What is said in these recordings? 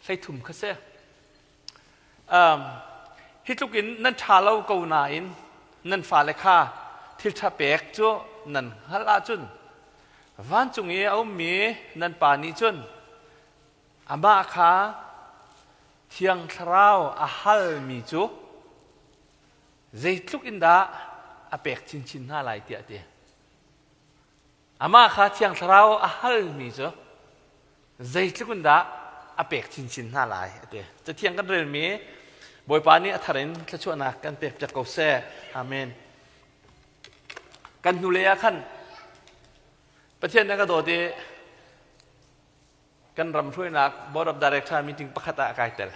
13 kha si. Um, hi tluk in nan ṭha lo ko nain nan fale kha thil ṭha pek cu nan hngalh ahcun vancung i a ummi nan pa nih cun amah kha Thiang Thlarau a halmi cu zeitluk in dah a pek chinchin hna lai tiah a ti. Amah kha Thiang Thlarau a halmi cu zeitluk in dah a pek chinchin hna lai a ti. Cathiang kan relmi Bawipa nih a thar in thluachuahnak kan pek piak ko seh. Amen. Kan hnulei ah khan Pathian na ka dawt i kan ram hruainak Board of Director meeting pakhat ah kai tel.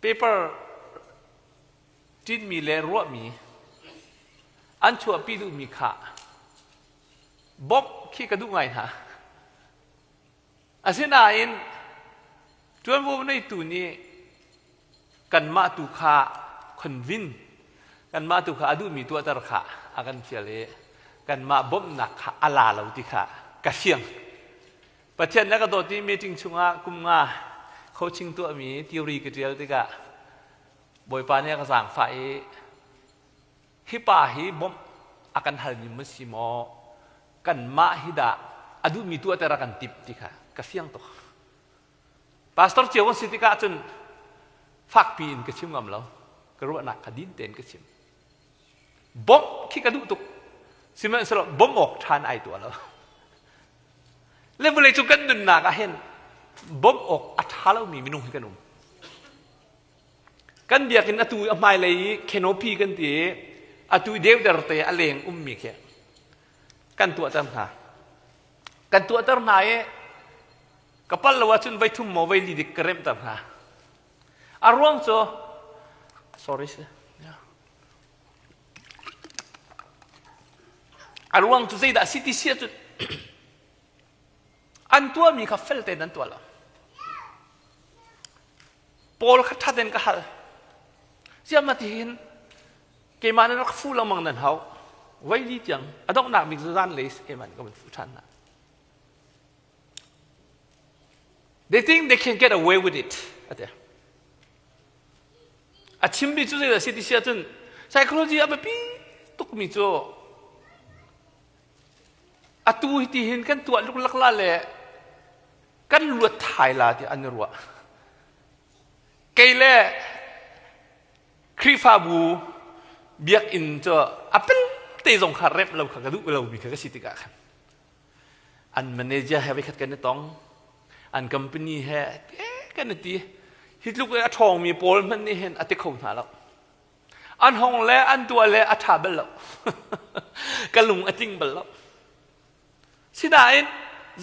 Paper ṭinmi le ruahmi an chuahpi duhmi kha bawmh khi ka duh ngai hna. Asinain ṭuanvo neitu nih kanmah tu kha convince kanmah tu kha a duhmi tuahter kha a kan fial i kanmah bawmhnak kha a la lo ti kha ka fiang. Pathian na ka dawt i meeting chungah kum nga coaching tuahmi theory ka ṭial tikah Bawipa nih a ka zaangfah i hi pa hi bawmh a kan halmi maw si maw kanmah hi dah a duhmi tuahter a kan timh ti kha ka fiang tuk. Pastor cio kan si tikah cun fakpi in ka chim ngam lo. Ka ruahnak kha din tein ka chim. Bawmh khi ka duh tuk. Sihmanhsehlaw bawmh awk ṭhan ai tuah lo. Le vawlei cu kan nunnak ah hin bawmh awk a ṭha lomi minung hi kan um. Kan biakinn atu a hmailei i canopy kan ti i atu i deuder te a leng ummi khi kan tuahter hna. Kan tuahter hna i ka pal lo ahcun voi thum maw voi li dik ka remhter hna. A ruang cu sorry A ruang cu zeidah a si ti si ahcun an tuahmi kha fel tein an tuah lo. Paul kha ṭha tein ka hal. Ziah ti hin keimah nan rak fu lengmang nan hau. Voi li tiang a donghnak bik cu zan lei keimah nih ka van fuh ṭhan hna. They think they can get away with it. A ti. A chimmi cu zeidah a si ti si ahcun psychology a biapi tukmi cu atu hi ti hin kan tuah luklak la le kan luat thai la ti an i ruah. Kei le Khrihfabu biakinn cu a pelte zong kha remh lo kha ka duh lomi kha ka si tikah khan an manager he voikhat kan i tong an company he kan i ti hi tluk i a ṭhawngmi pawl hmanh nih hin a ti kho hna lo an hong le an tuah le a ṭha bal lo ka lung a tling bal lo sinain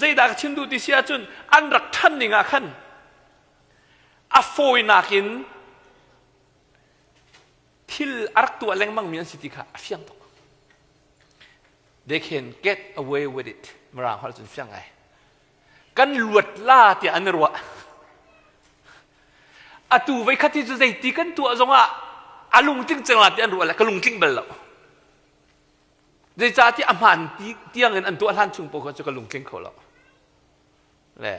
zeidah ka chim duh ti si ahcun an rak ṭhan ning ah khan a fawinak in thil a rak tuah lengmangmi an si ti kha a fiang tuk They can get away with it. Mirang holh cun fiang ngai. Kan luat la tiah an i ruah. Atu voi khat hi cu zeiti kan tuah zongah a lungtling cang la ti an ruah le ka lungtling bal lo. Zeicahtiah a hmaan ti tiang in an tuah hlan chung paoh cu ka lungtling kho lo. Le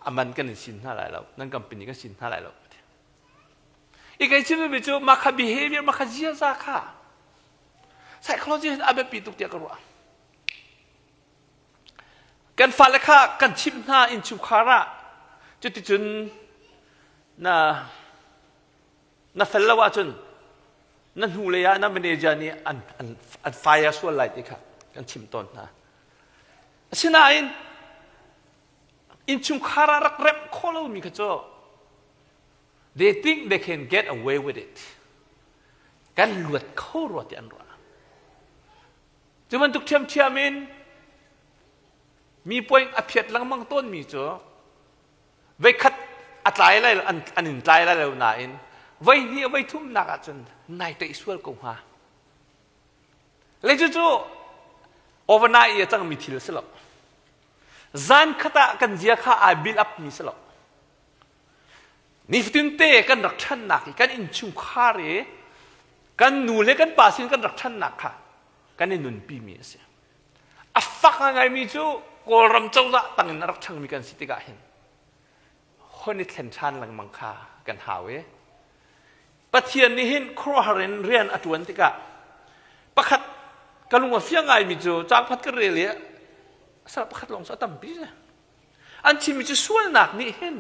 a man kan in sin hna lai lo. Nan company kan sin hna lai lo. I kai chimmi cu mah kha behavior, mah kha ziaza kha Psychology a biapi tuk tiah ka ruah. Kan fale kha kan chimh hna innchungkhar ah cuticun na na fel lo ahcun na hnulei ah na manager nih an, an, an fire sual lai ti kha kan chim tawn hna. Asinain innchungkhar ah rak remh khawh lomi kha cu They think they can get away with it. Kan luat kho rua ti an ruah. Cu bantuk ṭhiamṭhiam in mi point a phiat lengmang tawnmi cu voikhat a tlai lai an, an in tlai lai lo nain voi hnih voi thumnak ahcun nai teih sual ko hnga. Le cucu overnight i a cangmi thil a si lo. Zan khat ah kan zia kha ai build up mi si lo. Nifatinte kan rak ṭhannak i kan innchungkhar i kan nu le kan pa sin kan rak ṭhannak kha kan i nunpimi a si. A fak ngaingaimi cu Kawlram cozah tangin a rak ṭhangmi kan si tikah hin. Hon i thlen ṭhan lengmang kha kan hau i Pathian nih hin khuaruahhar in rian a ṭuan tikah pakhat ka lung a fiang ngaimi cu caang khat ka rel i sal pakhat lawng cu a tampi si. An chimmi cu sualnak nih hin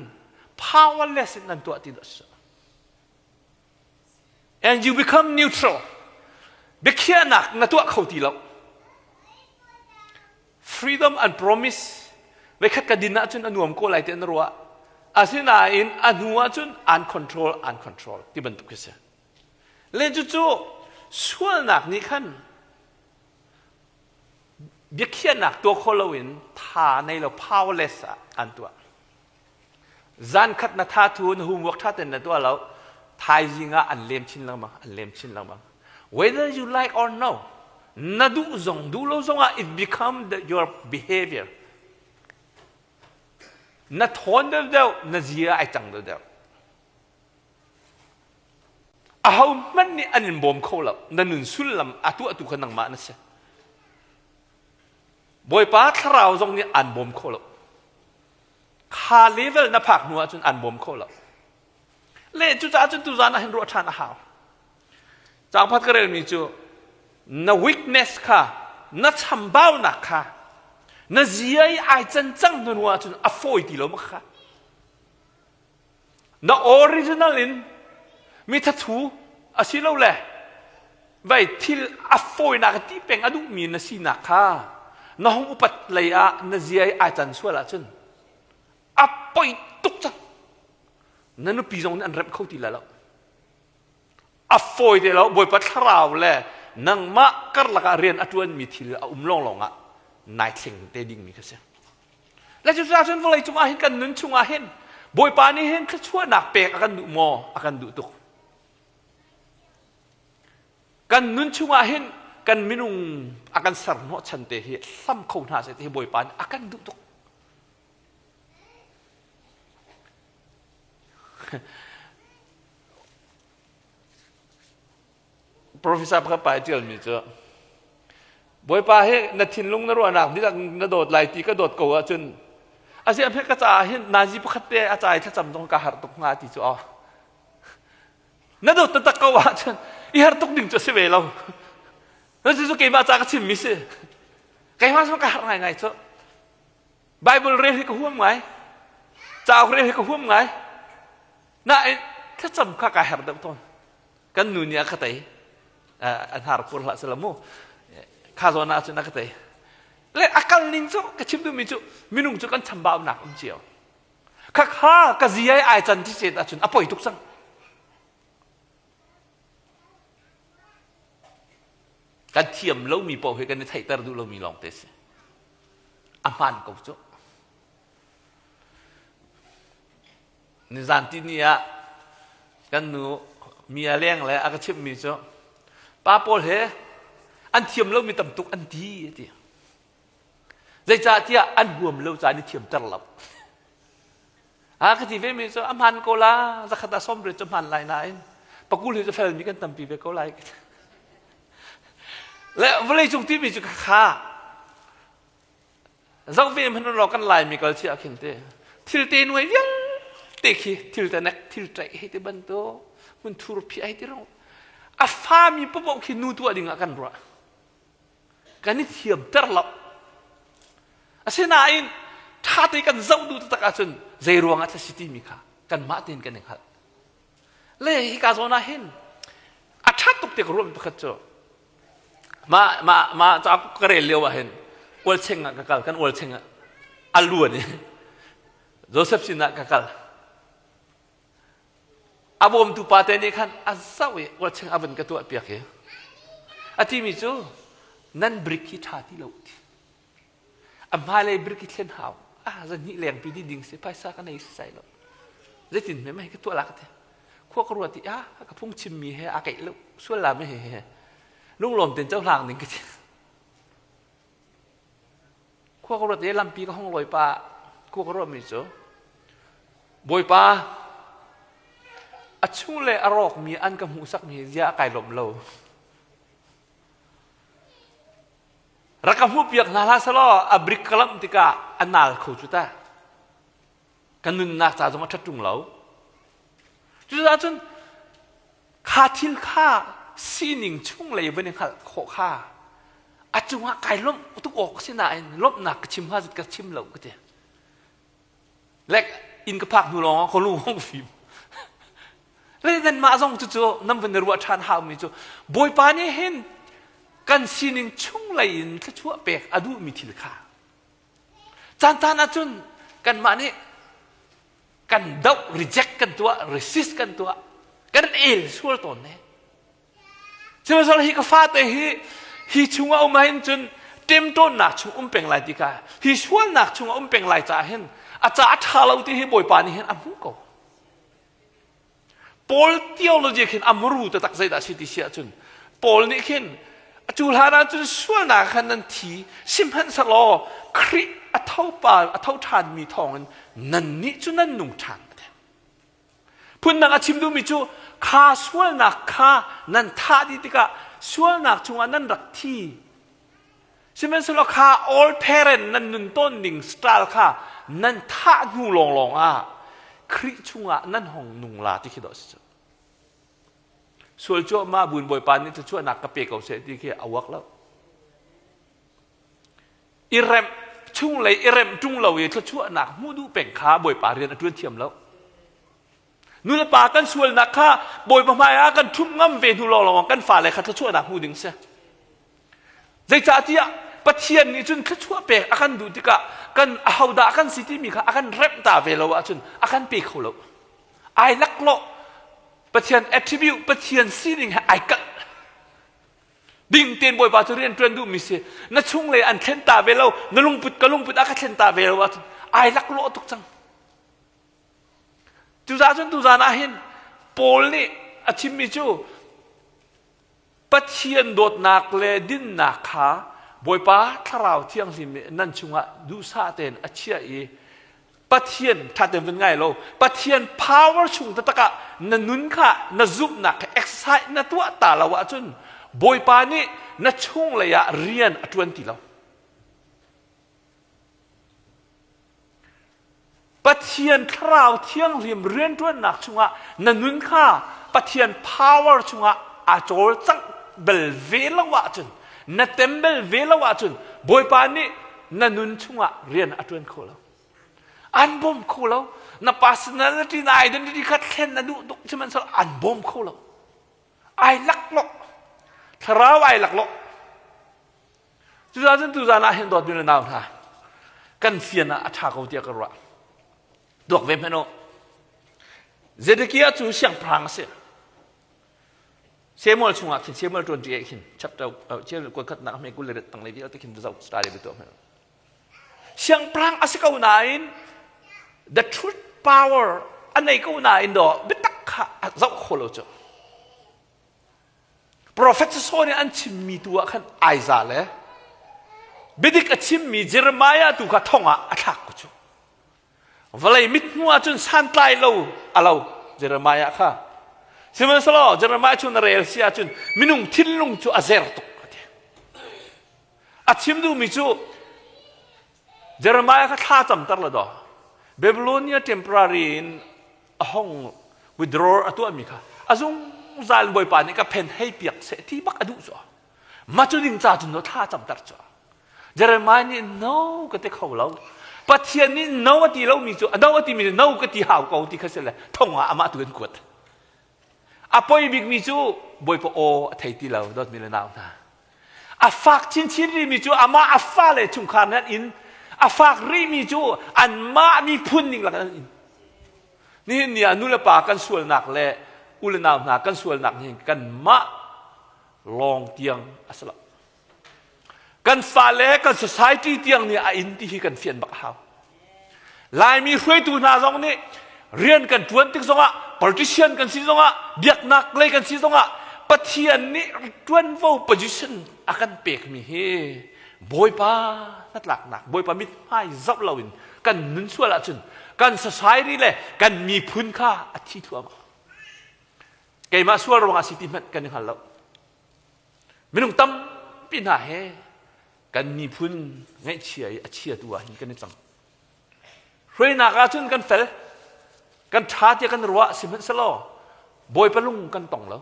powerless in an tuah ti dah si. And you become neutral. Biakhiahnak na tuah kho ti lo. Freedom and promise voikhat ka din ahcun a nuam ko lai ti an ruah. Asinain a hnu ahcun an control an control ti bantuk khi si. Le cucu sualnak nih khan biakhiahnak tuah kho loin tha nei lo powerless ah an tuah. Zan khat na tha thu na homework tha ten na tuah lo thaizing ah an lem chin lengmang an lem chin lengmang whether you like or no na duh zong duh lo zong ah it become the, your behavior na thawn deuh deuh na zia ai cang deuh deuh aho hmanh nih an in bawm kho lo na nun sullam a tuahtu kha nangmah na si Bawipa thlarau zong nih an bawm kho lo Kha level na phak hnu ahcun an bawm kho lo. Le cucaah cun tuzan ah hin ruah ṭhan a hau. Caangphat ka relmi cu na weakness kha na chambaunak kha na zia i ai can cang hnu ahcun a fawi ti lo ma kha. Na original in mi thathu asilole vai thil a fawinak ti peng a duhmi na sinak kha na hung upat lei ah na zia i ai can sual ahcun a poi tuk cang. Na nupi zong nih an remh kho ti lai lo. A fawi te lo Bawipa thlarau le nangmah karlak ah rian a ṭuanmi thil a um lawnglawng ah nai thleng te dingmi kha si. Le cucaah cun vawlei cungah hin kan nun chungah hin Bawipa nih hin thluachuahnak pek a kan duh maw? A kan duh tuk. Kan nun chungah hin kan minung a kan ser hnawhchan te hi hlam kho hna seh ti hi Bawipa nih a kan duh tuk. Professor pakhat pa i ṭialmi cu Bawipa hi na thinlung na ruahnak dihlak na dawt lai ti ka dawt ko ahcun asiah hme ka caah hin nazi pakhat te a ca i thlacam zong ka har tuk hnga ti cu aw na dawt taktak ko ahcun i har tuk ding cu a si ve lo cucu keimah ca ka chimmi si keimah zong ka har ngaingai cu Bible rel hi ka huam ngai cauk rel hi ka huam ngai nain thlacam kha ka her deuh tawn kan nu nih a ka tei an har kur hlah sela mu kha zawn ah cun a ka tei le a kal ning cu ka chim duhmi cu minung cu kan chambaunak um cio kha kha ka ziai ai can ti cet ahcun a poi tuk cang kan thiam lomi paoh hi kan i theihter duh lomi lawng te si a hmaan ko cu Nizan tihni ah kan nu mi a leng le a ka chimhmi cu pa pawl he an thiam lomi tam tuk an ti a ti. Zeicahtiah an huam lo ca an i thiamter lo. A ka ti ve mi cu a hmaan ko la zakhat ah sawm riat cu hmaan lai nain pakul hi cu felmi kan tampi ve ko lai. Le vawleicung timi cu kha Zoh ve hmanh law kan Laimi kal chiah khin te thil te nuai vialte khi thil te nek thil ṭaih hei ti bantuk hmun thur phiah hei ti rong a fami paoh khi nu tuah ding ah kan ruah kan i thiamter lo asinain ṭha te kan zoh duh taktak ahcun zei ruang ah si timi kha kanmah tein kan i hngalh le hika zawn ah hin a ṭha tuk te ka ruahmi pakhat cu Mah mah mah ca ka rel lio ah hin ualcheng ah ka kal kan ualcheng ah a luan i Joseph sinah ka kal. A bawmtu pa te nih khan a zoh i ualcheng a vun ka tuah piak i a timi cu nan brik hi ṭha ti lo ti. A hmailei brik hi thlen hau. Ah zan hnih lengpi di ding si phaisa ka nei sai lo. Zeitin hme mei ka tuah la ka ti. Khua ka ruat i ah ka phung chimmi he a keih lo sual la me he he. Lunglawm ten cohlang ding ka ti. Khua ka ruat i lampi ka hong lawi pa khua ka ruahmi cu Bawipa a chung le a rawkmi an ka hmuhsakmi zia a kai lawm lo. Rak ka hmuhpiak hna hlah selaw a brik ka lamh tikah a nal kho cu ta. Kan nunnak ca zong a ṭhat ṭung lo. Cucaah cun kha thil kha sining chunglei van i hngalh khawh kha a cungah kai lawmh tuk awk si nain lawmhnak ka chim hnga ka chim lo ka ti. Lek inn ka phak hnu lawng ah ka lung hong fim. Le nanmah zong cucu nan van i ruah ṭhan haumi cu Bawipa nih hin kan sining chunglei in thluachuah pek a duhmi thil kha caan caan ahcun kanmah nih kan doh reject kan tuah resist kan tuah kan el sual tawn ne Sihmanhsehlaw hi ka fate hi hi chungah um ahhin cun ṭemṭawnnak chung um peng lai ti kha hi sualnak chungah um peng lai caah hin a ca a ṭha lo ti hi Bawipa nih hin a hmuh ko. Paul theology khin a muru taktak zeidah si ti si ahcun Paul nih khin a cu hlan ahcun sualnak khan nan thi sihmanhsehlaw Khrih a tho pa a tho ṭhanmi thawngin nannih cu nan nung ṭhan. Phundang a chim duhmi cu kha sualnak kha nan thah dih tikah sualnak chungah nan rak thi. Sihmanhsehlaw kha all parent nan nun tawn ning style kha nan thah hnu lawnglawng ah Khrih chungah nan hong nung la ti khi dawh si cu. Sual cuahmah buin Bawipa nih thluachuahnak ka pe ko seh ti khi a uak lo. I remh chunglei i remh ṭung lo i thluachuahnak hmuh duh peng kha Bawipa rian a ṭuan thiam lo. Nu le pa kan sualnak kha Bawipa hmai ah kan ṭhumh ngam ve hnu lawnglawng kan fale kha thluachuahnak hmu ding si. Zeicahtiah Pathian nih cun thluachuah pek a kan duh tikah kan ahodah kan si timi kha a kan remh ta ve lo ahcun a kan pe kho lo. Ai laklawh Pathian attribute Pathian sining he ai kalh. Ding tein Bawipa cu rian ṭuan duhmi si. Na chunglei an thlen ta ve lo, na lungput ka lungput a ka thlen ta ve lo ahcun ai laklawh tuk cang. Cucaah cun tuzaan ah hin Paul nih a chimmi cu Pathian dawtnak le dinnak kha Bawipa Thlarau Thianghlim nih nan chungah duhsah tein a chiah i Pathian ṭha tein vun ngai lo Pathian power chung taktak ah na nun kha na zumhnak kha exercise na tuah ta lo ahcun Bawipa nih na chunglei ah rian a ṭuan ti lo. Pathian Thlarau Thianghlim rianṭuannak chungah na nun kha Pathian power chungah aa cawlcangh bel ve lo ahcun na tem bel ve lo ahcun Bawipa nih na nun chungah rian a ṭuan kho lo. An bawm kho lo. Na personality na identity kha thlen na duh tuk sihmanhsehlaw an bawm kho lo. Ai laklawh. Thlarau ai laklawh. Cucaah cun tuzaan ah hin dawtmi le nau hna kan fian ah a ṭha ko tiah ka ruah. Tuak ve hmanh u. Zedekiah cu siangpahrang a si. Samuel chungah khin Samuel 28 khin chapter kuat khatnak hme 20 le tanglei vialte khin zoh study bi tuah hmanh. Siangpahrang a si ko nain the truth power a nei ko nain do biatak kha a zoh kho lo cu. Profet saw nih an chimmi tu ah khan ai za le biadik a chimmi Jeremiah tu kha thong ah a thlak ko cu. Vawlei mithmuh ahcun santlai lo a lo Jeremiah kha. Sihmanhsehlaw Jeremiah cu na rel si ahcun minung thinlung cu a zer tuk a ti. A chim duhmi cu Jeremiah kha thla camter le daw. Babylonia temporary in a hong withdraw a tuahmi kha a zungzal in Bawipa nih ka phen hei piak seh ti bak a duh cu. Ma cu ding ca cun no thla camter cu. Jeremiah nih no ka ti kho lo. Pathian nih no a ti lomi cu no a timi cu no ka ti hau ko ti kha si le thong ah amah tu in kuat. A poi bikmi cu Bawipa aw a thei ti lo dawtmi le nau hna. A fak chinchin rihmi cu amah a fale chungkhar nih an in. A fak rihmi cu anmah miphun ning lak an in. Nihin ni ah nu le pa kan sualnak le u le nau hna kan sualnak nih kanmah lawng tiang a si lo. Kan fale kan society tiang nih a in ti hi kan fian bak a hau. Laimi hruaitu hna zong nih rian kan ṭuan tik zongah politician kan si zongah biaknak lei kan si zongah Pathian nih ṭuanvo position a kan pekmi hi Bawipa hnatlaknak Bawipa mithmai zoh loin kan nun sual ahcun kan society le kan miphun kha a thi thluahmah. Keimah sual ruangah si ti hmanh kan i hngal lo. Minung tampi hna he kan miphun ngaihchia i a chiatu ah hin kan i cang. Hruainak ahcun kan fel, kan ṭha tiah kan ruah sihmanhsehlaw Bawipa lung kan tong lo.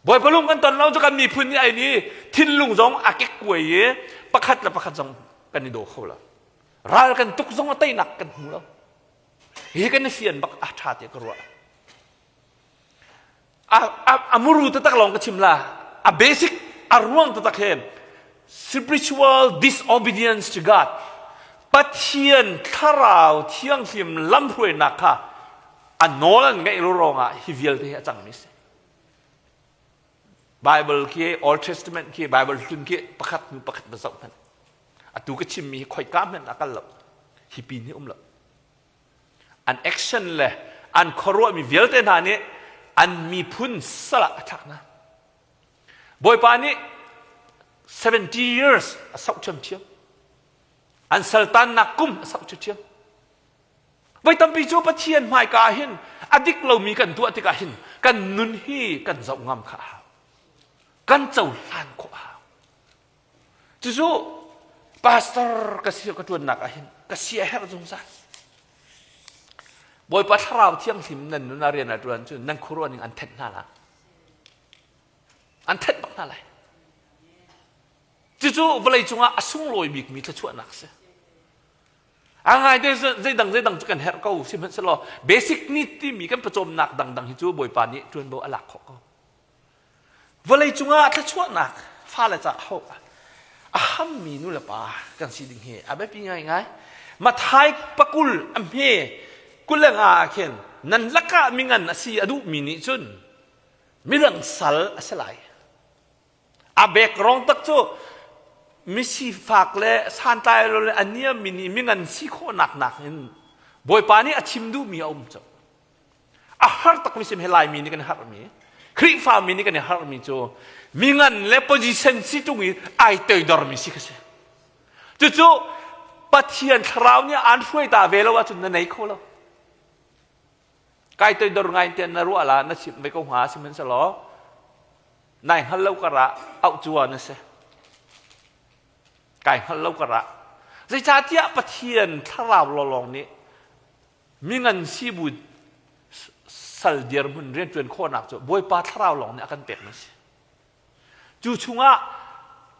Bawipa lung kan ton lo cu kan miphun nih ai ni thinlung zong a kekkuai i pakhat le pakhat zong kan i daw kho lo. Ral kan tuk zong a teinak kan hmu lo. Hi kan i fian bak a ṭha tiah ka ruah. A muru taktak lawng ka chim la. A basic a ruang taktak he spiritual disobedience to God Pathian thlarau thianghlim lamhruainak kha a nawl an ngaih lo ruangah hi vialte hi a cangmi si. Bible khi Old Testament khi Bible hlun khi pakhat hnu pakhat va zoh hmanh. Atu ka chimmi hi khoika hmanh a kal lo. Hi pin hi um lo. An action le an khuaruahmi vialte hna nih an miphun sal ah a thlak hna. Bawipa nih 70 years a sauh ṭhiamṭhiam. An saltannak kum a sauh ṭhiamṭhiam. Voi tampi cu Pathian hmaika ah hin a dik lomi kan tuah tikah hin kan nun hi kan zoh ngam kha a hau. Kan cohlan khawh a hau. Cucu pastor ka si ka ṭuannak ah hin ka si a herh zungzal. Bawipa Thlarau Thianghlim nan nun ah rian a ṭuan cu nan khuaruah ning an thenh hna la. An thenh bak hna lai. Cucu vawlei cungah a sunglawi bikmi thluachuahnak a si. A ngaite zeidang zeidang cu kan herh ko sihmanhsehlaw basic need timi kan pawcawmnak dangdang hi cu Bawipa nih ṭuanvo a lak khawh ko. Vawlei cungah thluachuahnak fale ca ho a hammi nu le pa kan si ding hi a biapi ngaingai. Mathai pakul a hme 25 ah khin nan lakah mingan a si a duhmi nih cun midang sal a si lai. A background tak cu misifak le santlai lo le a niammi nih mingan si khawhnak nakin Bawipa nih a chim duhmi a um cu. A har takmi sim he Laimi nih kan i harhmi, Khrihfami nih kan i harhmi cu mingan le position si tung i ai toidormi si kha si. Cucu Pathian thlarau nih aan hruai ta ve lo ahcun na nei kho lo. Kai toidor ngai tiah na ruah la na chimh ve ko hnga sihmanhsehlaw nai hngal lo karah auh cua na si. Kai hngal lo karah. Zeicahtiah Pathian thlarau lawlawng nih mingan sibu sal dirhmun rianṭuan khawhnak cu Bawipa thlarau lawng nih a kan pekmi a si. Cu chungah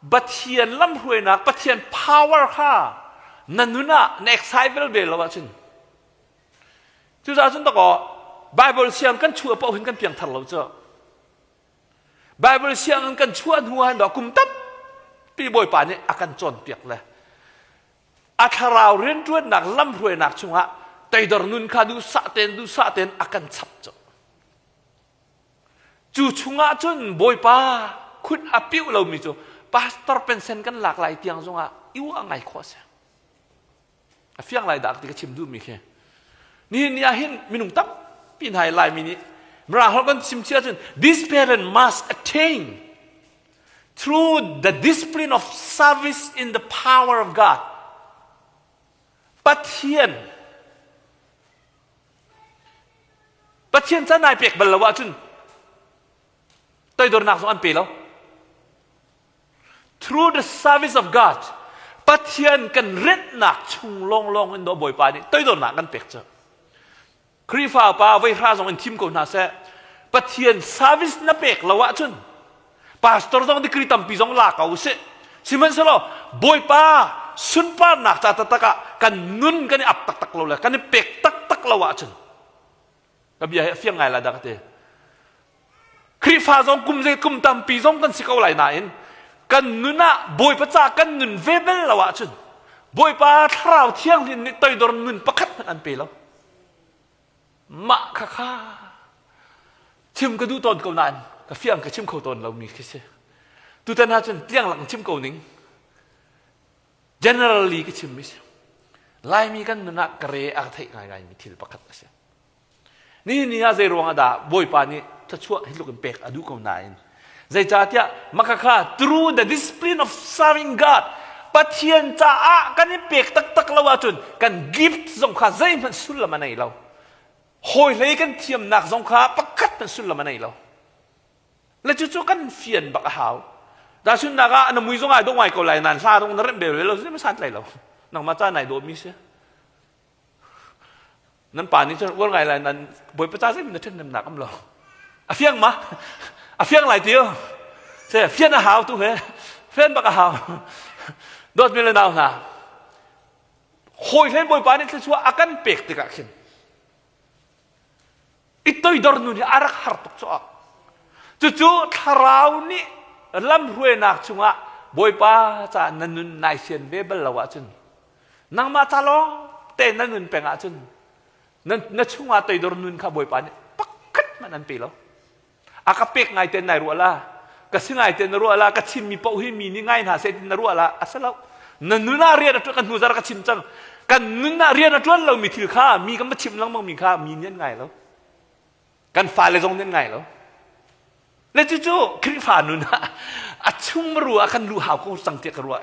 Pathian lamhruainak, Pathian power kha na nun ah na exercise ve lo ahcun cucaah cun dakaw Bible siang kan chuah paoh hin kan piangthar lo cu. Bible sianginn kan chuah hnu ah kum tampi Bawipa nih a kan cawnpiak le a thlarau rianṭuannak lamhruainak chungah toidor nun kha duhsah tein duhsah tein a kan chap cu. Cu chungah cun Bawipa khut a piuh lomi cu pastor pension kan lak lai tiang zongah i uah ngai khawh a si. A fiang lai dah ti ka chim duhmi khi. Nihin ni ah hin minung tampi hna i Laimi nih Mirang holh kan chim chih ahcun this parent must attain through the discipline of service in the power of God. Pathian Pathian can ai pek bal lo ahcun toidornak zong an pe lo. Through the service of God, Pathian kan renhnak chung lawnglawng in dawh Bawipa nih toidornak kan pek cu. Khrihfa pa voi hra zong in thim ko hna seh. Pathian service na pek lo ahcun pastor zong degree tampi zong la ko sih. Sihmanhsehlaw Bawipa sunparnak ca taktak ah kan nun kan i ap taktak lo le kan i pek taktak lo ahcun ka bia hi a fiang ngai lai dah ka ti. Khrihfa zong kum zei kum tampi zong kan si ko lai nain kan nun ah Bawipa ca kan nun ve bel lo ahcun Bawipa thlarau thianghlim nih toidor nun pakhat hmanh an pe lo. Mah kha kha chim ka duh tawn ko nain ka fiang ka chim kho tawn lomi khi si. Tutan ahcun tliang lak in chim ko ning. Generally ka chimmi si. Laimi kan nun ah ka re a ka theih ngaingaimi thil pakhat a si. Nihin ni ah zei ruang ah dah Bawipa nih thluachuah hi tluk in pek a duh ko nain zeicahtiah maka through the discipline of serving God Pathian caah kan i pek taktak lo ahcun kan gift zong kha zeihmanh sullam a nei lo. Hawi hlei kan thiamnak zong kha pakhat hmanh sullam a nei lo. Le cucu kan fian bak a hau. Tahchunhnak ah na mui zong ai dawh ngai ko lai nain hla zong na remh bel lo, zei san tlai lo. Nangmah ca nai dawhmi si. Nan pa nih cun uar ngai lai nan bawipa ca zei na ṭhathnemnak um lo. A fiang ma? A fiang lai ti Se fian a hau tu he. Fian bak a hau. Dawtmi le nau hna. Hawi hlen bawipa nih thluachuah a kan pek tikah khin i toidor nun hi a rak har tuk cu cucu thlarau nih lamhruainak chungah bawipa ca na nun nai sian ve bal lo ahcun nangmah ca lawng te na nun peng ahcun na chungah toidor nun kha bawipa nih pakhat hmanh an pe lo A ka pek ngai ten nai ruah la. Ka si ngai ten na ruah la. Ka chimmi paoh hi mi nih ngai hna seh ti na ruah la. A si lo. Na nun ah rian a ṭuan kan hnu zar ka chim cang. Kan nun ah rian a ṭuan lomi thil kha mi kan va chim lengmang mi kha mi nih an ngai lo. Kan fale zong nih an ngai lo. Le cucu Khrihfa nun ah a chungmaru ah kan luh hau ko cang tiah ka ruah.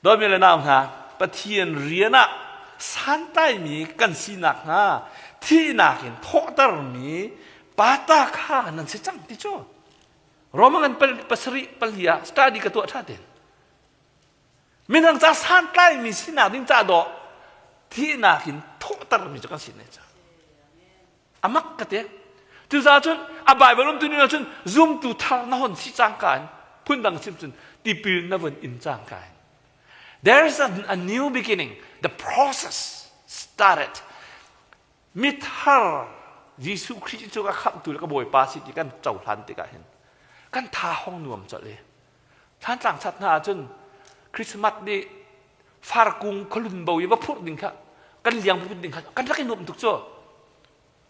Dawtmi le nau hna, Pathian rian ah santlaimi kan si nakhnga thihnak in thawhtermi pata kha nan si cang ti cu. Roma ngan pasarih pali ah study ka tuah ṭha tein. Minang ca santlaimi sinak ding ca dawh thihnak in thawhtermi cu kan si ne ca. A mak ka ti. Cucaah cun a Bible um tu ning cun zumtu thar na hon si cangka in phundang chim cun tipil na vun in cangka in. There is a, a new beginning. The process started. Mithar Jesuh Khrih cu ka khamhtu le ka Bawipa si ti kan cohlan tikah hin kan tha hong nuam colh i Thlantlang chat hna ahcun Christmas ni farkung khualun bo i va phurh ding kha kan liang put ding kha kan rak i nuam tuk cu.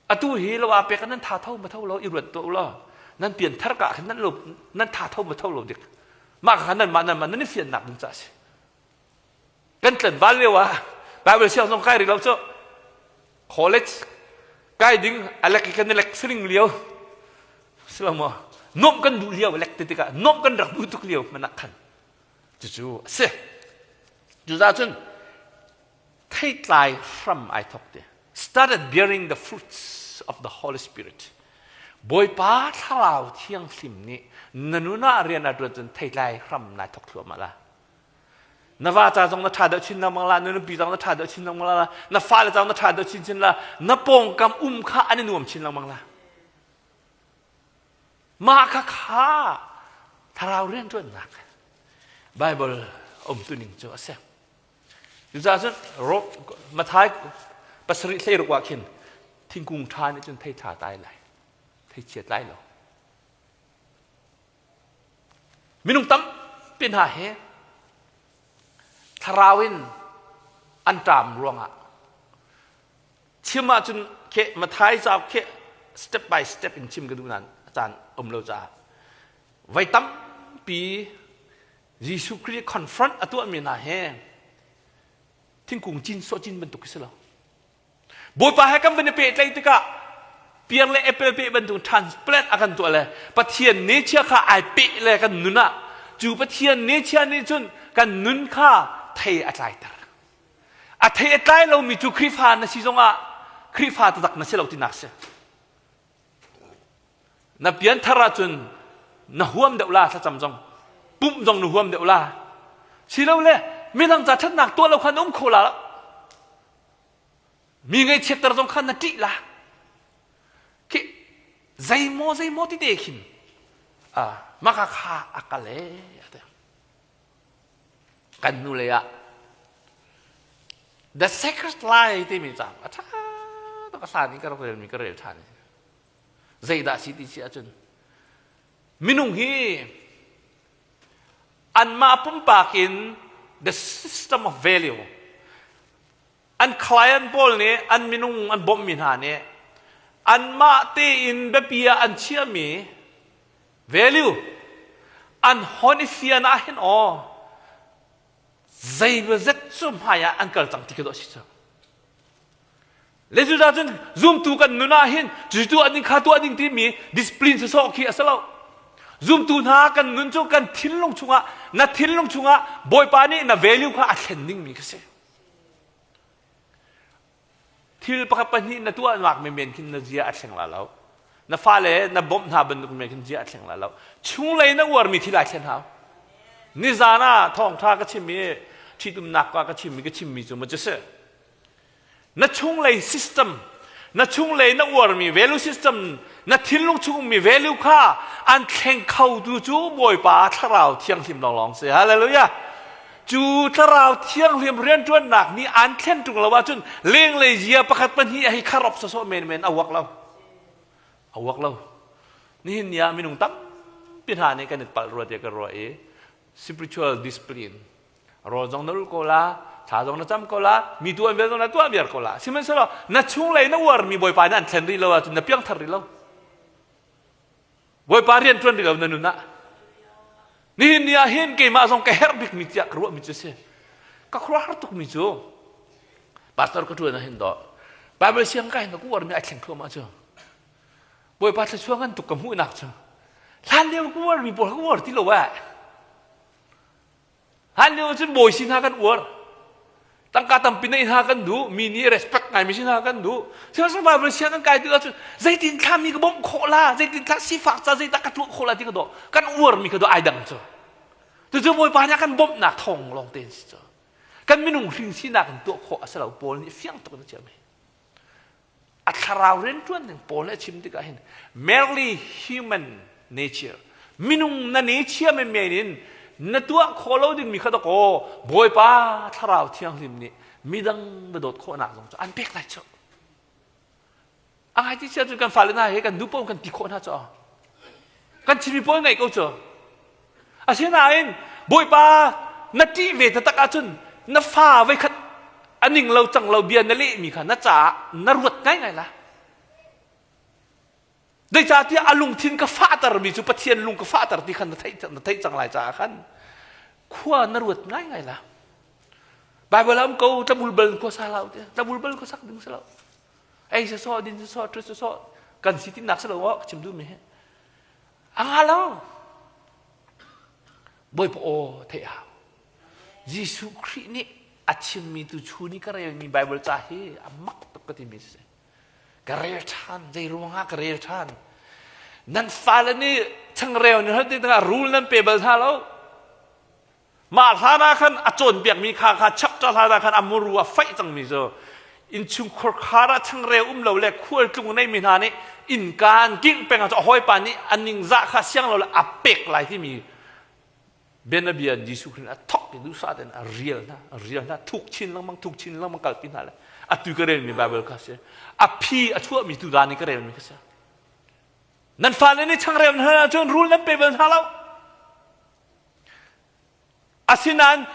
Atu hi lo a pek nan tha tho ma tho lo i ruat tuah u law nan pian thar ka khin nan lo nan tha tho ma tho lo dik mah kha nan mah nan mah nan i fiannak ding ca si kan tlanval lio ah Bible siang zong kai rih lo cu college kai ding alek kan i lek siring lio silo maw nuamh kan duh lio lek ti tikah nuamh kan rak duh tuk lio hmanh ah khan cucu a si cucaah cun theitlai hram ai thok ti started bearing the fruits of the Holy Spirit Bawipa thlarau thianghlim nih na nun ah rian a ṭuan cun theitlai hram nai thok thluahmah la Na va ca zong na ṭha deuh chin lengmang la, na nupi zong na ṭha deuh chin lengmang la, na fale zong na ṭha deuh chinchin la, na pawngkam um kha an i nuam chin lengmang la. Mah kha kha thlarau rianṭuannak Bible umtuning cu a si. Cucaah cun Matthai pasarih hleiruk ah khin thingkung ṭha nih cun thei ṭha tlai lai, thei chia tlai lo. Minung tampi hna hi thlarau in an ṭam ruangah chim ahcun khi Mathai cauk khi step by step in chim ka duh nain a caan um lo caah voi tampi Jesuh Khrih confront a tuahmi hna hi thingkung cin sawh cin bantuk khi si lo. Bawipa he kan van i pehtlaih tikah piar le apple peh bantuk transplant a kan tuah le Pathian nature kha ai peh le kan nun ah cu Pathian nature nih cun kan nun kha thei a tlaiter. A thei a tlai lomi cu Khrihfa na si zongah Khrihfa taktak na si lo tinak si. Na pianthar ahcun na huam deuh la thlacam zong pumh zong na huam deuh la silole midang ca ṭhatnak tuah lo kha na um kho la lo Mi ngaihchiatter zong kha na ṭih la. Khi zeimaw zeimaw ti te khin ah maka kha a kal e ati. Kan hnu lei ah The Sacred Lie timi cauk a ṭha tuk a hlan in ka rak relmi ka rel ṭhan. Zeidah si ti si ahcun minung hi anmah pumpak in the system of value an client pawl nih an minung an bawmhmi hna nih anmah tein biapi ah an chiahmi value an hon i fian ah hin aw zeimawzet cu hmai ah an kal cang ti khi dawh si cu le cucaah cun zumtu kan nun ah hin cu tuah ding kha tuah ding timi discipline sawsawh khi a si lo zumtu hna kan nun cu kan thinlung chungah na thinlung chungah Bawipa nih na value kha a thlen dingmi kha si Thil pakhat pahnih na tuahnak menmen khin na zia a thleng la lo. Na fale na bawmh hna bantuk men khin zia a thleng la lo. Chunglei na uarmi thil ai thlen hau. Nizan ah thawngṭha ka chim i ṭhitumnak ka ka chimmi ka chimmi cu ma cu si. Na chunglei system, na chunglei na uarmi value system, na thinlung chung ummi value kha an thleng khotu cu Bawipa Thlarau Thianghlim lawnglawng si. Hallelujah! Cu Thlarau Thianghlim rianṭuannak nih an thlen ṭung lo ahcun lenglei zia pakhat pahnih a hei kharop sawsawh menmen a uak lo. A uak lo. Nihin ni ah minung tampi hna nih kan i palh rua tiah ka ruah i spiritual discipline rawl zong na ulh ko la thla zong na cam ko la mi tuan vial zong na tuah viar ko la sihmanhsehlaw na chunglei na uarmi bawipa nih an thlen rih lo ahcun na piangthar rih lo bawipa rian ṭuan rih lo na nun ah nihin ni ah hin keimah zong ka herh bikmi tiah ka ruahmi cu si ka khuaruahhar tukmi cu pastor ka ṭuan ah hin dawh Bible siang ka hin ka uarmi ai thleng thluahmah cu Bawipa thluachuah ngan tuk ka hmuhnak cu hlan lio ka uarmi pawl ka uar ti lo eh Hlan lio cun bawi si hna kan uar. Tangka tampi neih hna kan duh. Mi nih respect ngaimi si hna kan duh. Sihmanhsehlaw Bible siang kan kai tikah cun zeitin thla mi ka bawmh khawh la, zeitin thla sifak ca zeidah ka tuah khawh la ti ka dawh. Kan uarmi ka dawh ai dang cu. Cucu Bawipa nih a kan bawmhnak thawng lawng te si cu. Kan minung hring sinak in tuah khawh a si lo. Paul nih fiang tuk in a chim. A thlarau rianṭuan ning Paul nih a chim tikah hin merely human nature minung na nature menmen in na tuah khawh lo dingmi kha dakaw Bawipa thlarau thianghlim nih midang va dawt khawhnak zong cu an pek lai cu. A ngai ti sia cu kan fale hna he kan nu paoh kan ti khawh hna cu. Kan chimmi paoh ngaih ko cu. Asinain Bawipa na ṭih ve taktak ahcun na fa voikhat a ning lo cang lo bia na lehmi kha na caah na ruat ngaingai la. Zeicahtiah a lungthin ka fahtermi cu Pathian lung ka fahter ti khan na theih, na theih cang lai caah khan khua na ruat ngaingai la. Bible ah um ko tlabul bal khua sa hlah tiah tlabul bal khua sak ding si lo. Ei sawsawh din sawsawh ṭhu sawsawh kan si tinak si lo aw ka chim duhmi hi. A nga lo. Bawipa aw theih hau. Jesuh Khrih nih a chimmi tu chun i ka relmi Bible ca hi a mak tuk ka timi si. Ka rel ṭhan, zei ruangah ka rel ṭhan. Nan fale nih changreu nih hal ti rul nan pe bal hna lo. Mah hlan ah khan a cawnpiakmi kha kha chapter hlan ah khan a muru a faih cangmi cu innchungkhur khar ah changreu um lo le khualtlung neimi hna nih innka an kingh peng ah a hawipa nih a ningzah kha siang lo le a pek lai timi bianabia Jesuh Khrih a thok i duhsah tein a rial hna a rial hna thuk chin lengmang thuk chin lengmang kalpi hna le atu ka relmi Bible kha si a phi a chuahmi tu dan i ka relmi kha si nan fale nih changreu hna ahcun rul nan pe bal hna lo Asinain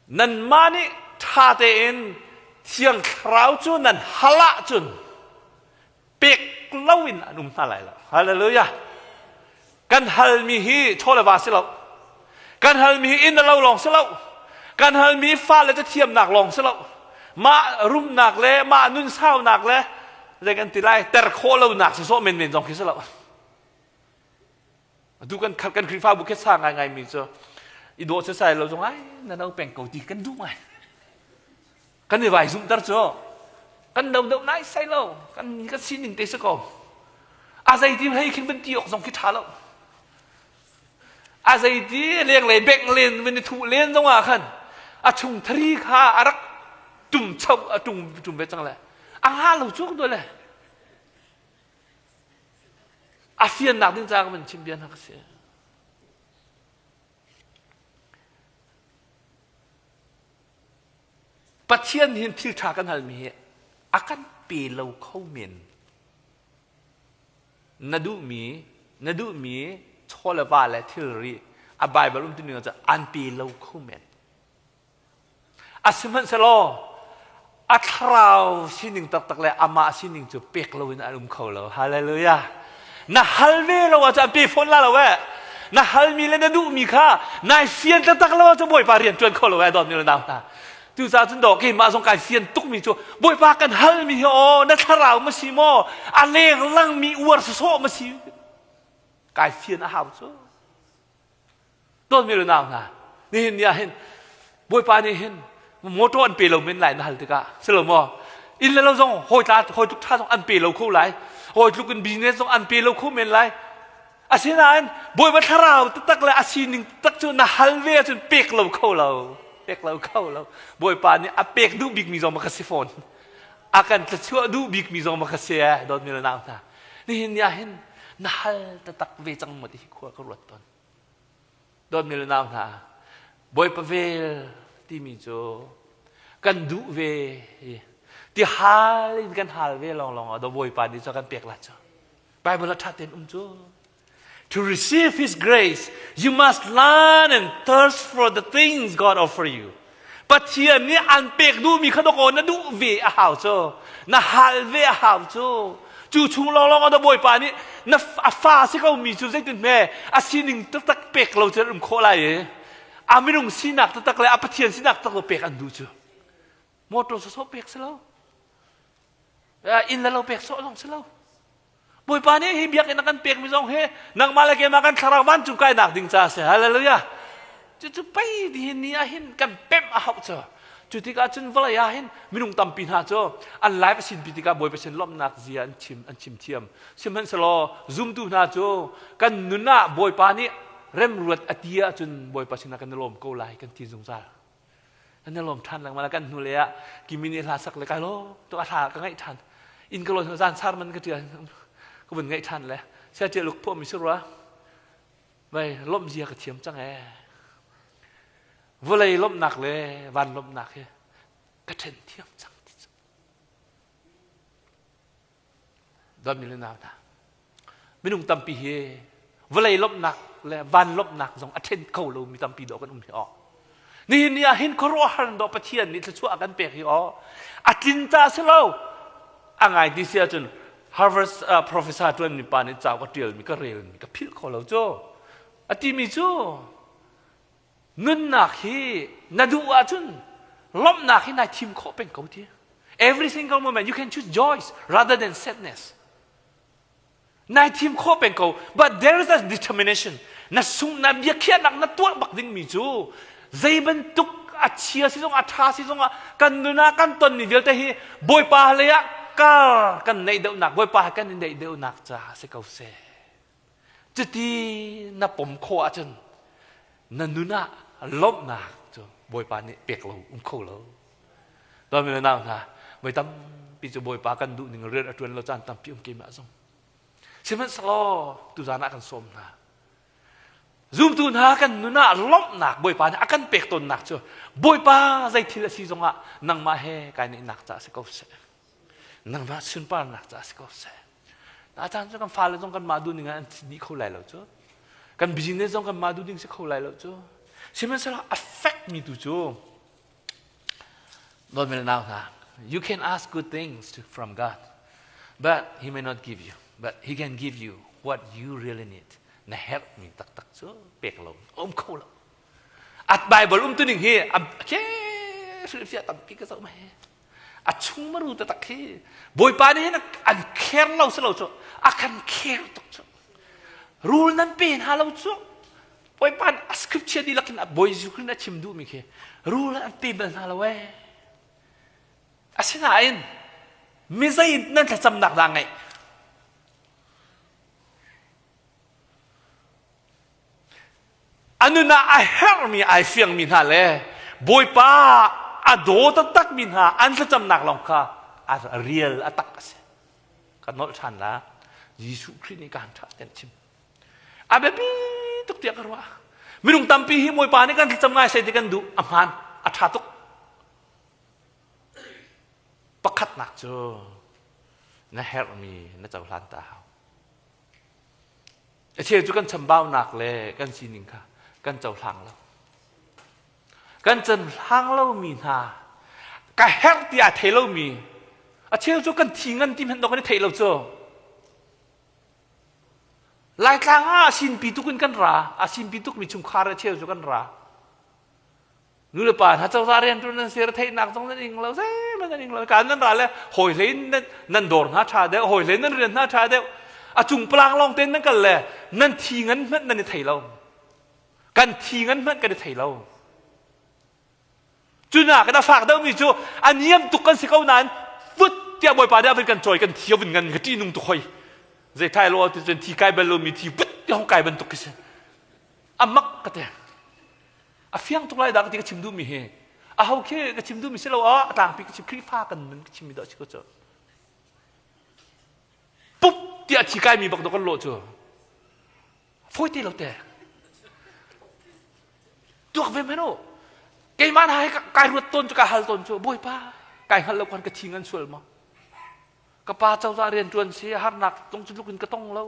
nanmah nih ṭha tein Thiang Thlarau cu nan hal ahcun pek loin an um hna lai lo. Hallelujah. Kan halmi hi chaw le va si lo. Kan halmi hi inn a lo lawng si lo. Kan halmi fale cu thiamnak lawng si lo. Mah rumnak le mah nun saunak le zei kan ti lai ter khawh lonak sawsawh menmen zong khi si lo. Atu kan khat kan Khrihfabu khi sa ngaingai mi cu i dawh sesai lo zong ai na no peng ko ti kan duh ngai. Kan i vai zumhter cu kan no deuh nai sai lo kan kan sining te si ko. A zei ti hei khin van ti awk zong khi ṭha lo. A zei ti lenglei bengh len van i thuh len zong ah khan a chung thari kha a rak tum chau a tum tum ve cang le a nga lo cuk do le A fiannak ding caah ka van chim bia hna ka si. Pathian hin thil ṭha kan halmi hi a kan pe lo kho men. Na duhmi, na duhmi chaw le va le thilri a Bible um timi cu an pe lo kho men. Asihmanhsehlaw a thlarau sining taktak le amah sining cu pek loin an um kho lo. Hallelujah. Na hal ve lo ahcun an pe fawn la lo eh. Na halmi le na duhmi kha nai fian taktak lo ahcun Bawipa rian ṭuan kho lo eh dawtmi le nau hna. Cucaah cun dawh keimah zong kai fian tukmi cu Bawipa kan halmi hi aw na thlarau ma si maw a lenglang uar sawsawh ma si kai fian a hau cu. Dawtmi le nau hna, nihin ni ah hin Bawipa nih hin motor an pe lo men lai na hal tikah si lo maw? Inn le lo zong hawi tla hawi tluk tha zong an pe lo kho lai. Hawi tluk in business zong an pe lo kho men lai. Asinain Bawipa thlarau taktak le a sining taktak cu na hal ve ahcun pek lo kho lo. Pek lo kho lo. Bawipa nih a pek duh bikmi zong ka si fawn. A kan thluachuah duh bikmi zong ka si eh dawtmi le nau hna. Nihin ni ah hin na hal taktak ve cang maw ti hi khua ka ruat tawn. Dawtmi le nau hna, Bawipa vel timi cu kan duh ve ti hal in kan hal ve lawnglawng ah Bawipa nih cu kan pek la cu. Bible ah ṭha tein um cu. To receive His grace, you must learn and thirst for the things God offer you. Pathian nih an pek duhmi kha dawkaw na duh ve a hau cu. Na hal ve a hau cu. Cu chung lawnglawng ah Bawipa nih na a fa si ko mi cu zeitin hme a sining taktak pek lo cu um khawh lai i a minung sinak taktak le a Pathian sinak taktak pek an duh cu. Motor sawsawh pek si lo. Inn le lo pek sawh zong si lo. Bawipa nih hi biakinn a kan pekmi zong hi nangmah le keimah kan thlarau vancung kainak ding ca a si. Hallelujah. Cucu pei nihin ni ah hin kan pemh a hauh cu. Cu tikah cun vawlei ah hin minung tampi hna cu an life a sinpi tikah Bawipa sin lawmhnak zia an chim an chim thiam. Sihmanhsehlaw zumtu hna cu kan nun ah Bawipa nih remruat a ti ahcun Bawipa sinah kan i lawm ko lai kan ti zungzal. Kan i lawm ṭhan lengmang kan hnu lei ah kimi nih hla sak le kai lawm tuk a hla ka ngaih ṭhan. Inn ka lawn zan sar man ka ṭial ka vun ngaih ṭhan le sia ṭial uk phuahmi si rua. Vai lawmh zia ka thiam cang ee. Vawlei lawmhnak le van lawmhnak hi ka ṭhen thiam cang ti cu. Dawtmi le nau hna, minung tampi hi vawlei lawmhnak le van lawmhnak zong a ṭhen kho lomi tampi dawh kan um hi aw. Nihin ni ah hin khuaruahhar dawh Pathian nih thluachuah a kan pek hi aw. A tlin ca si lo. A ngai ti si ahcun Harvard uh, professor ṭuanmi pa nih ca ka ṭialmi ka relmi ka philh kho lo cu. A timi cu nunnak hi na duh ahcun lawmhnak hi nai thim khawh peng ko ti. Every single moment you can choose joy rather than sadness. Nai thim khawh peng ko but there is a determination. Na sung na biakhiahnak na tuah bak dingmi cu zei bantuk a chia si zong a ṭha si zong ah kan nun ah kan tonmi vialte hi Bawipa lei ah kar kan neih deuhnak Bawipa kan i neih deuhnak caah si ko seh. Cuti na pom khawh ahcun na nun ah lawmhnak cu Bawipa nih pek lo um kho lo. Dawmi le nau hna, voi tampi cu Bawipa kan duh ning rian a ṭuan lo caan tampi um keimah zong. Sihmanhsehlaw tuzaan ah kan sawm hna. Zumtu hna kan nun ah lawmhnak Bawipa nih a kan pek tawnnak cu Bawipa zei thil a si zongah nangmah he kai neihnak caah si ko seh. Nangmah sunparnak caah si ko seh. A caan cu kan fale zong kanmah duh ning ah an dih kho lai lo cu. Kan business zong kanmah duh ding si kho lai lo cu. Sihmanhsehlaw a fekmi tu cu Dawtmi le nau hna, you can ask good things to, from God, but He may not give you. But He can give you what you really need. Na herhmi taktak cu pek lo um kho lo. At Bible um tuning hi am ke hrilhfiah tampi ka zoh ma he. A chung maru taktak hi Bawipa nih hin an care lo si lo cu a kan care tuk cu. Rul nan pe hna lo cu Bawipa nih a scripture dihlak in Bawi Jesuh Khrih nih a chim duhmi khi rul an pe bal hna lo ee. Asinain mi zei nan thlacamnak dah ngeih? A nun ah a herhmi ai fiangmi hna le Bawipa a daw taktakmi hna an thlacamnak lawng kha a real a tak a si. Ka nolh ṭhan la. Jesuh Khrih nih kaan ṭha ten chim. A biapi tuk tiah ka ruah. Minung tampi hi Bawipa nih kan thlacam ngai sai ti kan duh. A hmaan, a ṭha tuk. Pakhatnak cu na herhmi na cohlan ta hau. A cheu cu kan chambaunak le kan sining kha kan cohlang lo. Kan cohlang lomi hna ka herh tiah a thei lomi a cheu cu kan thi ngan ti hmanh dawh kan i theih lo cu. Laitlang ah a sinpi tuk in kan ra, a sinpi tukmi chungkhar a cheu cu kan ra. Nu le pa hna cozah rianṭuan nan si retheihnak zong nan ing lo zeihmanh nan ing lo kaan nan ra le hawi hlei in nan dawr hna ṭha deuh hawi hlei nan rian hna ṭha deuh a cung palang lawng tein nan kal le nan thi ngan hmanh nan i thei lo kan thi ngan hmanh kan i thei lo Cunak kan a fak deuhmi cu a niam tuk kan si ko nain vut tiah Bawipa nih a vun kan cawi kan thi a vun ngan ka ṭihnung tuk hoi. Zei thai lo ti cun thi kai bal lomi thi vut tiah hong kai bantuk khi si. A mak ka te. A fiang tuk lai dah ka ti ka chim duhmi hi. Aho khi ka chim duhmi si lo ah a tlangpi ka chim Khrihfa kan nun ka chimmi dah si ko cu. Pup tiah thi kaimi bak dawh kan lawh cu. Fawi te lo te. Tuak ve men u. Keimah hna hi kai ruat tawn cu kai hal tawn cu Bawipa kai hngal lo khan ka thi ngan sual maw? Ka pa cozah rian ṭuan si harnak tong cu tluk in ka tong lo.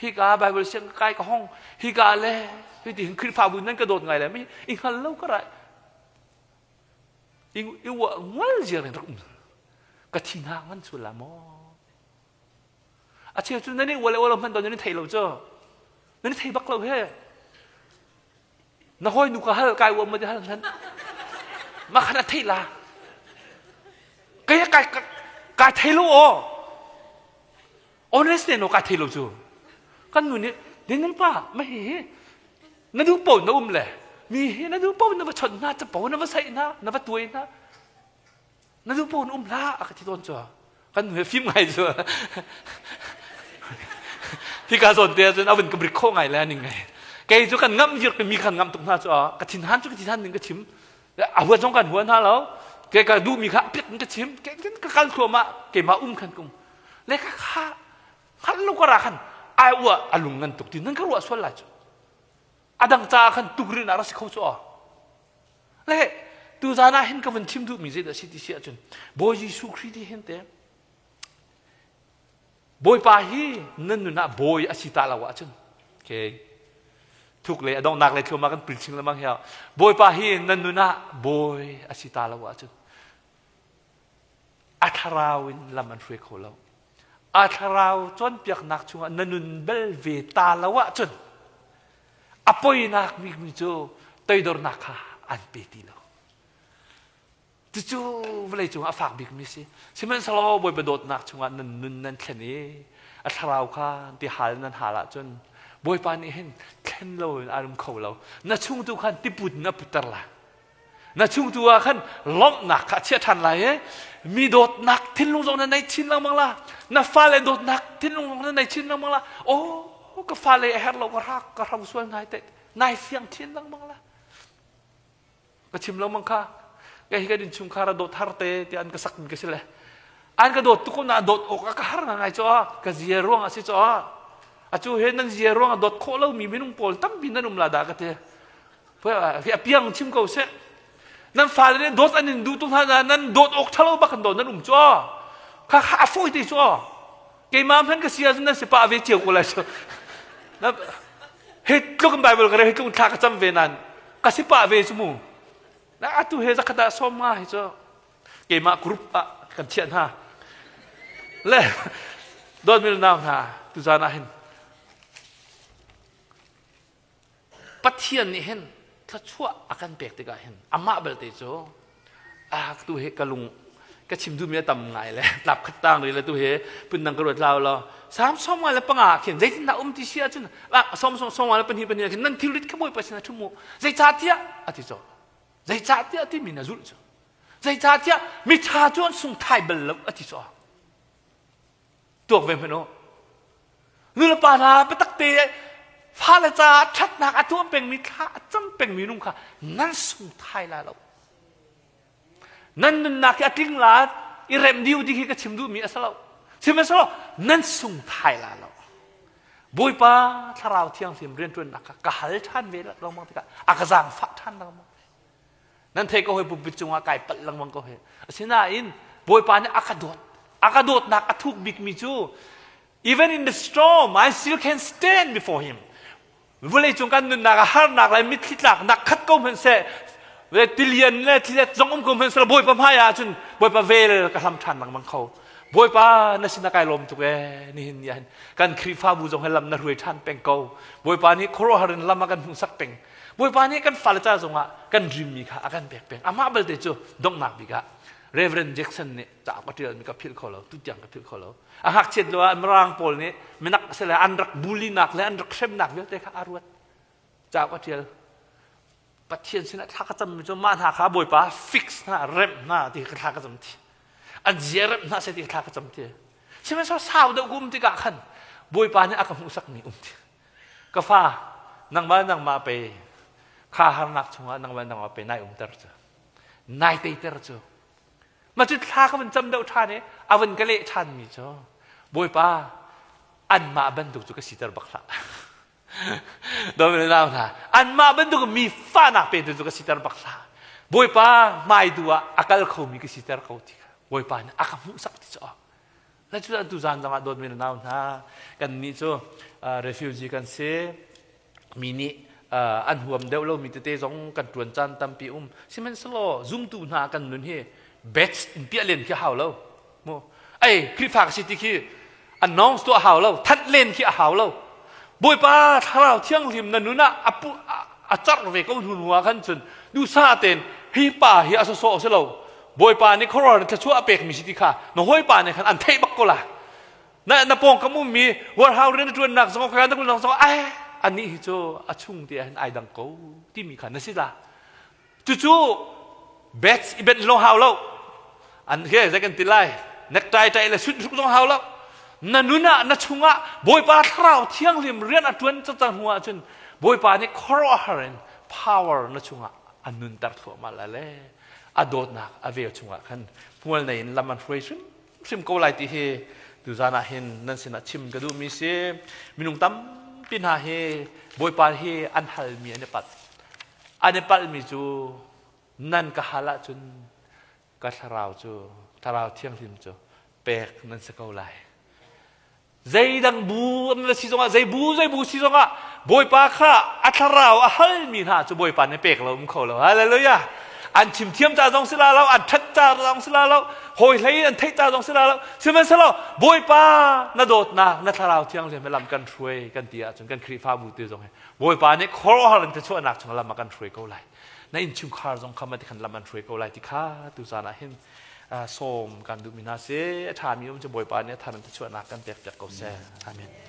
Hika Bible siang ka kai ka hong. Hika le hiti hin Khrihfabu nan ka dawt ngai le mi i hngal lo ka rai. I i uah ngual ziar in rak um. Ka thi hna ngan sual la maw? A cheu cu nan i uah le uah lo hmanh nan i thei lo cu. Nan i thei bak lo he. Na hawi nu ka hal kai uam ma ti hal hmanh. Ma khan a theih la. Kai kai kai thei lo aw. Honest ne no kai thei lo cu. Kan nu nih Daniel pa ma hi hi na duh po na um le mi hi na duh po na va chawnh hna capo na va saih hna na va tuai hna na duh pawn um hlah a ka ti tawn cu kan nu he fim ngai cu hika zawn te ahcun a vun ka brik khawh ngai le ning ngai kei cu kan ngamh vir mi khan ngamh tuk hna cu ka thin han cu ka thin han ning ka chim a huat zong kan hua hna lo ke ka duh mi kha pit in ka chim ke ka kal thluahmah keimah um khan kum le ka kha hngal lo ka ra khan ai ua a lung ngan tuk ti nan ka ruah sual lai cu a dang caah khan tukrin ah ra si kho cu Le tuzaan ah hin ka vun chim duhmi zeidah si ti si ahcun Bawi Jesuh Khrih ti hin te Bawipa hi nan nun ah bawi a si ta lo ahcun okay thuk le a donghnak le thluahmah kan pil ching lengmang hi Bawipa hi nan nun ah bawi a si ta lo ahcun a thlarau in lam an hruai kho lo a thlarau cawnpiaknak chungah na nun bel ve ta lo ahcun A poinak bikmi cu toidornak kha an pe ti lo. Cucu vawlei cung a fak bikmi si. Sihmanhsehlaw Bawipa dawtnak chungah nan nun nan thlen i a thlarau kha ti hal nan hal ahcun Bawipa nih hin thlen loin a um kho lo. Na chung tu khan tiput in a putter lai. Na chung tu ah khan lawmhnak kha a chiah ṭhan lai i mi dawtnak thinlung zong na nei chin lengmang la. Na fale dawtnak thinlung zong na nei chin lengmang la. Oh, ka fale a herh lo ka rak ka hro sual nai te nai fiang chin lengmang la. Ka chim lengmang kha. Ka hi kan innchungkhar a dawt har te ti an ka sak mi ka si le. An ka dawt tuk na dawt awk a ka har ngai cho ka zia ruang a si cho. Atu he nan zia ruang a dawt khawh lo mi minung pawl tampi nan um la dah ka ti. A piang chim ko seh. Nan fale nih dawt an in duh tuk hna nan dawt awk ṭhalo bak an dawt nan um cu. Kha kha a fawi te cu. Keimah hmanh ka si ahcun nan si pah ve cio ko lai cu. Hi tluk in Bible ka rel hi tluk in thla ka cam ve nan ka si pah ve cu mu. Na atu he zakhat ah sawm nga hi cu keimah group ah kan chiah hna. Le dawtmi nau hna tuzaan ah hin Pathian nih hin thluachuah a kan pek tikah hin amah belte cu ah tu hi ka lung ka chim duhmi a tam ngai le tlap khat tang ri le tu hi phundang ka ruat lau lo Salm 55 khin zeitindah um ti si ahcun Salm 52 pahnih khin nan thilrit kha Bawipa sinah ṭhum u zeicahtiah a ti cu zeicahtiah timi na zulh cu zeicahtiah miṭha cu an sung thai bal lo a ti cu Tuak ve hmanh u. Nulepa hna biatak te fale caah ṭhatnak a tuah pengmi thla a cam pengmi nung kha nan sung thai la lo. Nan nunnak hi a tling la i remh dih ti khi ka chim duhmi a si lo. Sihmanhsehlaw nan sung thai la lo. Bawipa thlarau thianghlim rianṭuannak kha ka hal ṭhan ve lengmang tikah a ka zaangfah ṭhan lengmang. Nan thei ko hoi pulpit cungah kai palh lengmang ko hoi. Asinain Bawipa nih a ka dawt. A ka dawtnak a thuk bikmi cu even in the storm I still can stand before him. Vawlei cung kan nunnak ah harnak le mitthli tlaknak khat ko hmanh seh le tilian le thlilet zong um ko hmanh seh Bawipa hmai ah cun Bawipa vel ka hlam ṭhan lengmang kho. Bawipa na sinah kai lawm tuk ee nihin ni ah hin kan Khrihfabu zong he lam na hruai ṭhan peng ko. Bawipa nih khuaruahhar in lam a kan hmuhsak peng. Bawipa nih kan fale ca zongah kan dreammi kha a kan pek peng. Amah belte cu donghnak bik ah Reverend Jackson nih cauk a ṭialmi ka philh kho lo, tutiang ka philh kho lo. A ngakchiat lio ah Mirang pawl nih minak sile an rak bullynak le an rak hremnak vialte kha a ruat. Cauk a ṭial. Pathian sinah thla ka cammi cu mah hna kha Bawipa fix hna, remh hna ti ka thla ka cam ti. An zia remh hna seh ti thla ka cam ti. Sihmanhsehlaw sau deuh ka um tikah khan Bawipa nih a ka hmuhsakmi um ti. Ka fa, nangmah nangmah pe. Kha harnak chungah nangmah nangmah pe nai umter cu. Nai teiter cu. Ma cu thla ka van cam deuh ṭhan i a van ka leh ṭhan mi cu Bawipa anmah bantuk cu ka siter bak hlah. Dawmi nau hna, anmah bantuk mi fahnak petu cu ka siter bak hlah. Bawipa hmai tu ah a kal khomi ka siter ko ti kha Bawipa nih a ka hmuhsak ti cu. Na cu tu zan zongah dawtmi nau hna, kannih cu refugee kan si. Mi nih an huam deuh lomi tete zong kan ṭuan caan tampi um. Sihmanhsehlaw zumtu hna kan nun hi batch in piah len khi a hau lo. Mu. Ei, Khrihfa ka si ti khi announce tuah hau lo, thanh len khi a hau lo. Bawipa Thlarau Thianghlim na nun ah a pu a carh ve ko hnu hnu ah khan cun duhsah tein hi pa hi a sawsawh si lo. Bawipa nih khuaruahhar in thluachuah a pekmi si ti kha na hawipa nih khan an theih bak ko la. Na na pawngkam ummi warhau rian na ṭuannak zong kha na kulnak zong ai anih hi cu a chung te ah hin ai dang ko timi kha na si la. Cucu bets i benh lawng hau lo. An he zei kan ti lai necktie ṭai le suit hruk zong hau lo. Na nun ah na chungah Bawipa Thlarau Thianghlim rian a ṭuan cangcang hnu ahcun Bawipa nih khuaruahhar in power na chungah a nunter thluahmah lai le a dawtnak a vel chungah khan hmual nei in lam an hruai hrimhrim ko lai ti hi tuzan ah hin nan sinah chim ka duhmi si. Minung tampi hna hi Bawipa hi an halmi an i palh. An i palhmi cu nan ka hal ahcun ka thlarau cu thlarau thianghlim cu pek nan si ko lai. Zeidang bu an si zongah zei bu zei bu si zongah Bawipa kha a thlarau a halmi hna cu Bawipa nih pek lo um kho lo. Hallelujah. An chim thiam ca zong si la lo, an ṭhat ca zong si la lo, hawi hlei an theih ca zong si la lo. Sihmanhsehlaw Bawipa na dawtnak, na thlarau thianghlim he lam kan hruai kan ti ahcun kan Khrihfabu te zong hi Bawipa nih khuaruahhar in thluachuahnak chung lam a kan hruai ko lai. Na innchungkhar zong kha mah ti khan lam an hruai ko lai ti kha tu caan ah hin sawm kan duhmi hna si. A ṭhami um cu Bawipa nih a thar in thluachuahnak kan pek piak ko seh. Amen.